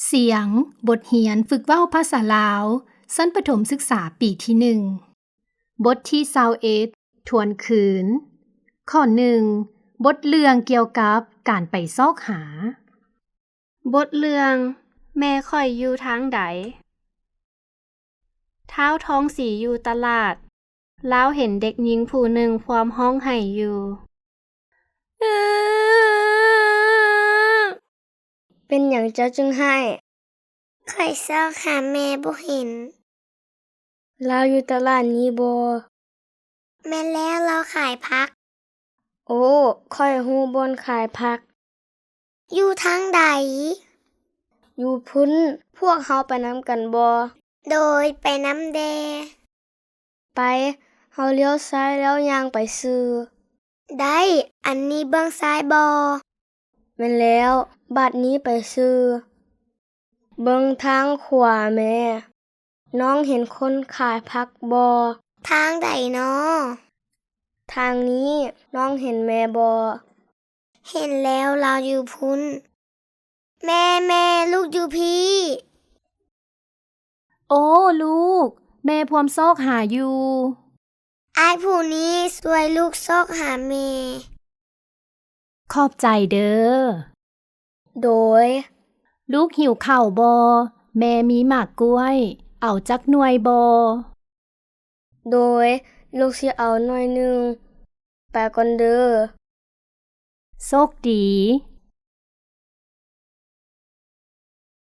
ສຽງ ບົດຮຽນຝຶກເວົ້າພາສາລາວ ຊັ້ນປະຖົມສຶກສາປີທີໜຶ່ງ. ບົດທີຊາວເອັດ ທວນຄືນ. ຂໍ້ໜຶ່ງ ບົດເລື່ອງກ່ຽວກັບການໄປຊອກຫາ. ບົດເລື່ອງ ແມ່ຂ້ອຍຢູ່ທາງໃດ? ທ້າວທອງສີຢູ່ຕະຫຼາດ. ລາວເຫັນເດັກຍິງຜູ້ໜຶ່ງພວມຮ້ອງໄຫ້ຢູ່. ເປັນຫຍັງເຈົ້າຈຶ່ງຮ້າຍ? ຂ້ອຍຊອກຫາແມ່ບໍ່ເຫັນ. ລາວຢູ່ຕະຫຼາດນີ້ບໍ່? ແມ່ນແລ້ວ, ລາວຂາຍຜັກ. ໂອ້, ຂ້ອຍຮູ້ບ່ອນຂາຍຜັກ. ຢູ່ທາງໃດ? ຢູ່ພຸ້ນ, ພວກເຮົາໄປນຳກັນບໍ່? ໂດຍ, ໄປນຳແດ່. ໄປ, ເຮົາລ້ຽວຊ້າຍແລ້ວຍ່າງໄປຊື່. ໄດ້, ອັນນີ້ເບື້ອງຊ້າຍບໍ່? ແມ່ນແລ້ວ, ບາດນີ້ໄປຊື່. ເບິ່ງທາງຂວາແມ່. ນ້ອງເຫັນຄົນຂາຍຜັກບໍ່? ທາງໃດນໍ? ທາງນີ້, ນ້ອງເຫັນແມ່ບໍ່? ເຫັນແລ້ວ, ລາວຢູ່ພຸ້ນ. ແມ່, ແມ່, ລູກຢູ່ພີ້. ໂອ້, ລູກ, ແມ່ພວມຊອກຫາຢູ່. ອ້າຍຜູ້ນີ້ຊ່ວຍລູກຊອກຫາແມ່. ຂອບໃຈເດີ້. ໂດຍ. ລູກຫິວເຂົ້າບໍ່? ແມ່ມີໝາກກ້ວຍ, ເອົາຈັກໜ່ວຍບໍ່? ໂດຍ, ລູກຊິເອົາໜ່ວຍໜຶ່ງ. ໄປກ່ອນເດີ້. ໂຊກດີ.